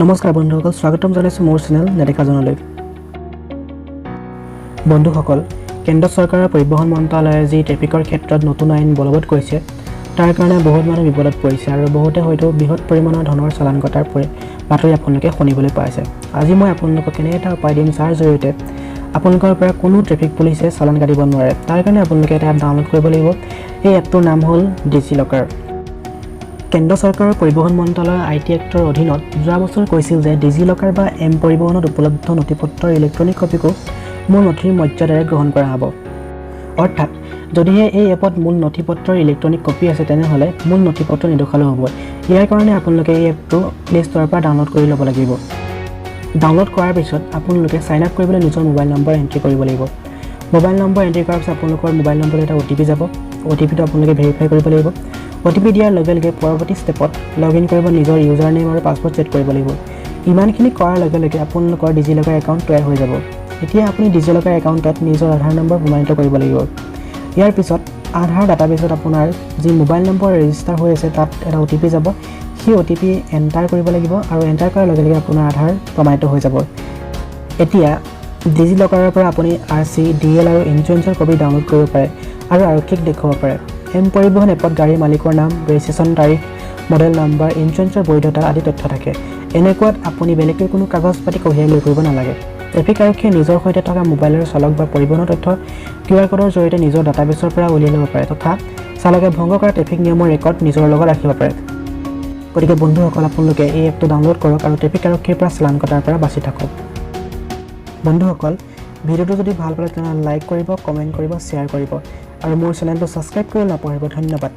নমস্কাৰ বন্ধুসকল, স্বাগতম জনাইছোঁ মোৰ চেনেল নেদেখাজনলৈ। বন্ধুসকল, কেন্দ্ৰ চৰকাৰৰ পৰিবহণ মন্ত্ৰালয়ে যি ট্ৰেফিকৰ ক্ষেত্ৰত নতুন আইন বলবৎ কৰিছে, তাৰ কাৰণে বহুত মানুহ বিপদত পৰিছে আৰু বহুতে হয়তো বৃহৎ পৰিমাণৰ ধনৰ চালান কটাৰ বাতৰি আপোনালোকে শুনিবলৈ পাইছে। আজি মই আপোনালোকক এনে এটা উপায় দিম, যাৰ জৰিয়তে আপোনালোকৰ পৰা কোনো ট্ৰেফিক পুলিচে চালান কাটিব নোৱাৰে। তাৰ কাৰণে আপোনালোকে এটা এপ ডাউনলোড কৰিব লাগিব। এই এপটোৰ নাম হ'ল ডিজি লকাৰ। কেন্দ্ৰ চৰকাৰৰ পৰিবহণ মন্ত্ৰালয়ৰ I T এক্টৰ অধীনত যোৱা বছৰ কৈছিল যে ডিজি লকাৰ বা এম পৰিবহণত উপলব্ধ নথি পত্ৰৰ ইলেক্ট্ৰনিক কপিকো মূল নথিৰ মৰ্যাদাৰে গ্ৰহণ কৰা হ'ব। অৰ্থাৎ যদিহে এই এপত মূল নথি পত্ৰৰ ইলেক্ট্ৰনিক কপি আছে, তেনেহ'লে মূল নথি পত্ৰ নেদেখুৱালেও হ'ব। ইয়াৰ কাৰণে আপোনালোকে এই এপটো প্লে' ষ্ট'ৰৰ পৰা ডাউনলোড কৰি ল'ব লাগিব। ডাউনলোড কৰাৰ পিছত আপোনালোকে চাইন আপ কৰিবলৈ নিজৰ মোবাইল নম্বৰ এণ্ট্ৰি কৰিব লাগিব। মোবাইল নম্বৰ এণ্ট্ৰি কৰাৰ পিছত আপোনালোকৰ মোবাইল নম্বৰলৈ এটা অ' টি পি যাব। অ' টি পিটো আপোনালোকে ভেৰিফাই কৰিব লাগিব। অ' টি পি দিয়াৰ লগে লগে পৰৱৰ্তী ষ্টেপত লগ ইন কৰিব নিজৰ ইউজাৰ নেম আৰু পাছৱৰ্ড ছেট কৰিব লাগিব। ইমানখিনি কৰাৰ লগে লগে আপোনালোকৰ ডিজি লকাৰ একাউণ্ট তৈয়াৰ হৈ যাব। এতিয়া আপুনি ডিজি লকাৰ একাউণ্টত নিজৰ আধাৰ নম্বৰ প্ৰমাণিত কৰিব লাগিব। ইয়াৰ পিছত আধাৰ ডাটাবেছত আপোনাৰ যি মোবাইল নম্বৰ ৰেজিষ্টাৰ হৈ আছে, তাত এটা অ' টি পি যাব। সেই অ' টি পি এণ্টাৰ কৰিব লাগিব আৰু এণ্টাৰ কৰাৰ লগে লগে আপোনাৰ আধাৰ প্ৰমাণিত হৈ যাব। এতিয়া ডিজি লকাৰৰ পৰা আপুনি আৰ চি, ডি এল আৰু ইঞ্চুৰেঞ্চৰ কপি ডাউনলোড কৰিব পাৰে আৰু আৰক্ষীক দেখুৱাব পাৰে। এম পৰিবহণ এপত গাড়ীৰ মালিকৰ নাম, ৰেজিষ্ট্ৰেশ্যন তাৰিখ, মডেল নাম্বাৰ, ইঞ্চুৰেঞ্চৰ বৈধতা আদি তথ্য থাকে। এনেকুৱাত আপুনি বেলেগকৈ কোনো কাগজ পাতি কঢ়িয়াই লৈ ফুৰিব নালাগে। ট্ৰেফিক আৰক্ষীয়ে নিজৰ সৈতে থকা মোবাইলৰ চালক বা পৰিবহণৰ তথ্য কিউ আৰ ক'ডৰ জৰিয়তে নিজৰ ডাটাবেছৰ পৰা উলিয়াই ল'ব পাৰে তথা চালকে ভংগ কৰা ট্ৰেফিক নিয়মৰ ৰেকৰ্ড নিজৰ লগত ৰাখিব পাৰে। গতিকে বন্ধুসকল, আপোনালোকে এই এপটো ডাউনলোড কৰক আৰু ট্ৰেফিক আৰক্ষীৰ পৰা চালান কটাৰ পৰা বাচি থাকক। বন্ধুসকল, ভিডিঅ'টো যদি ভাল পালে, তেনেহ'লে লাইক কৰিব, কমেণ্ট কৰিব, শ্বেয়াৰ কৰিব আৰু মোৰ চেনেলটো ছাবস্ক্ৰাইব কৰিব নাপাহৰিব। ধন্যবাদ।